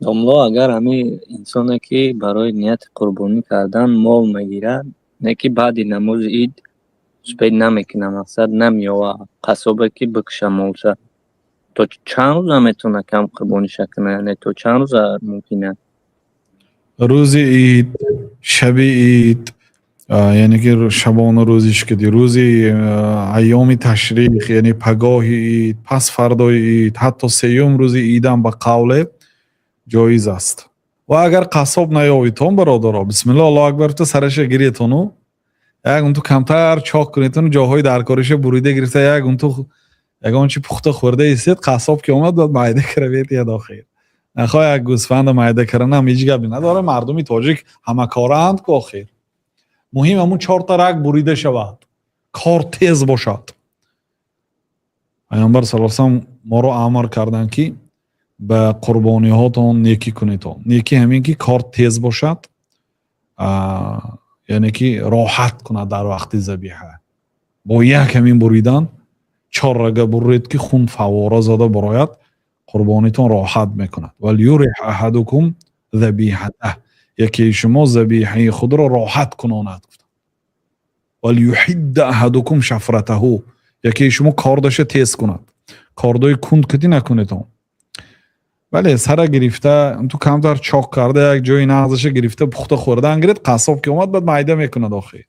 Домло, агар ҳамин инсоне, ки барои нияти қурбонӣ кардан мол мегирад, не ки баъди намози ид успеть намекунад, мақсад, намеёвад қассобе, ки бикуша молша, то чанд рӯза метавонад кам қурбониша кунад, яъне то чанд рӯза мумкин аст? Рӯзи ид, шаби ид, яъне ки шабону рӯзиш киди, рӯзи айёми ташриқ, яъне пагоҳи ид, пас фардои ид, ҳатто сеюм рӯзи идам ба қавле ҷоиз аст. Ва агар қассоб наёвитон, бародаро, бисмилло, Аллоҳу акбар гуфта, сараша гиретону як унту камтар чоқ кунетону ҷоҳои даркориша бурида гирифта, як унту ягон чи пухта хӯрда истед. Қассоб ки омад, бояд майда кара бетиҳад. Охир нахоҳ як гӯсфанда майда каранам ҳеҷ гапе надорад. Мардуми тоҷик ҳамакораанд ку. Охир муҳим ҳамун чорта раг бурида шавад, кор тез бошад. Пайғамбар саллаллоҳу алайҳи васаллам моро амр карданд, ки ба қурбониҳотон некӣ кунедон. Некӣ ҳамин ки кор тез бошад, яъне ки роҳат кунад дар вақти забиҳа. Бо як ҳамин буридан, чор рага буред, ки хун фаввора зада барояд, қурбонитон роҳат мекунад. Валюриҳ аҳадукум забиҳатаҳ, якеи шумо забиҳаи худро роҳат кунонад. Валюҳидда аҳадукум шафратаҳу, якеи шумо кордаша тез кунад. Кордои кунд кити накунедон. Бале, сара гирифта, ту камтар чоқ карда, як ҷои нағзаша гирифта, пухта хӯрдан гиред. Қассоб ки омад, баъд майда мекунад охир.